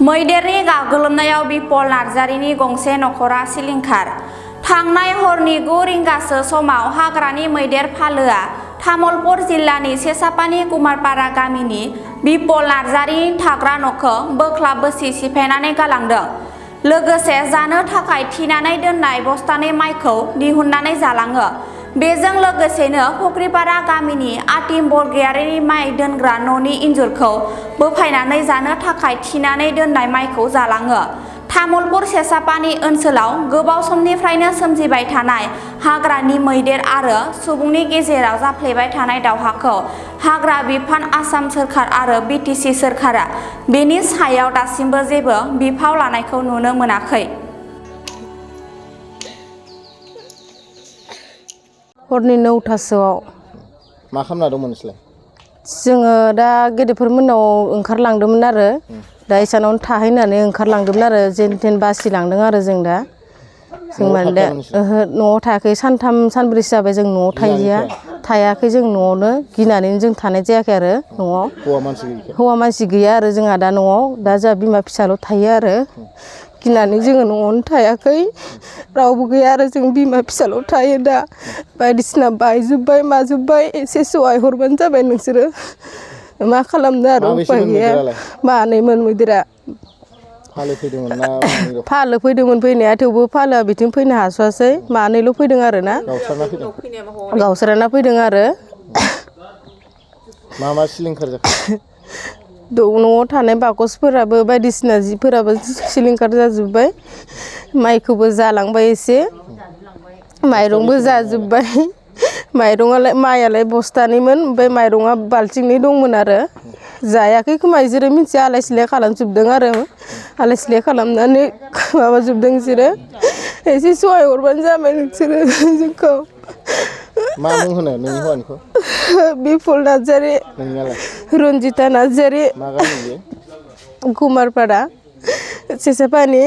मैदेरनि गाग्लोबनायाव बिपल नार्जारिनि गंसे नखरा सिलिंखार। थांनाय हरनि 9 रिंगासो समाव हाग्रानि मैदेर फालोआ तामुलपुर जिल्लानि सेसापानि कुमारपारा गामिनि बिपल नार्जारिनि थाग्रा न'खौ बोख्लाब बोसि सिफायनानै गालांदों। लोगोसे जानो थाखाय थिनानै दोननाय बस्थानै माइखौ दिहुननानै जालाङो। बेजों लोगोसेनो फुख्रिपारा गामिनि आतिम बरगयारिनि माइ दोनग्रा न'नि इन्जुरखौ बोफायनानै जानो थाखाय थिनानै दोननाय माइखौ जालाङो। तामुलपुर सेसापानि ओनसोलाव गोबाव समनिफ्रायनो सोमजिबाय थानाय हाग्रानि मैदेर आरो सुबुंनि गेजेराव जाफ्लेबाय थानाय दावहाखौ हाग्रा बिफान आसाम सोरखार आरो बिटिसि सोरखारा बेनि सायाव दासिमबो जेबो बिफाव लानायखौ नुनो मोनाखै। हरनि 9टासोआव मा खालामना दंमोन नोंसोरलाय? जोङो दा गेदेरफोर मोननाव ओंखारलांदोंमोन आरो दा इसानावनो थाहैनानै ओंखारलांदोंमोन आरो जेन थेन बासिलांदों आरो जों दा जों माने दा न'आव थायाखै सानथाम सानब्रैसो जाबाय जों न'आव थायाखै जों न'आवनो गिनानैनो जों थानाय जायाखै आरो न'आव हौवा मानसि गैया आरो जोंहा दा न'आव दा जोंहा बिमा फिसाल' थायो आरो गिनानै जोङो न'आवनो थायाखै रावबो गैया आरो जों बिमा फिसाल' थायो दा बायदिसिना बायजोब्बाय माजोब्बाय एसे सहाय हरबानो जाबाय नोंसोरो मा खालामनो आरो उपाय गैया। मानैमोन मैदेरा फालो फैदोंमोन फैनाया थेवबो फालोआ बिथिं फैनो हास'वासै मानैल' फैदों आरो ना गावस्राना फैदों आरो मा सिलिंखार जाखो? न'आव थानाय बाकसफोराबो बायदिसिना जिफोराबो सिलिंखार जाजोब्बाय माइखौबो जालांबाय एसे माइरंबो जाजोब्बाय माइयालाय बस्थानैमोन ओमफ्राय माइरङा बाल्थिंनै दंमोन आरो जायाखै खोमा बिसोरो मिथिया आलाय सिलाय खालामजोबदों आरो आलाय सिलाय खालामनानै माबाजोबदों बिसोरो एसे सहाय हरबानो जाबाय नोंसोरो जोंखौ। मा मुं होनो नोंनि हौवानिखौ? बिपुल नार्जारि। रन्जिता नार्जारि। मा गामि बेयो? कुमारपारा सेसापानि।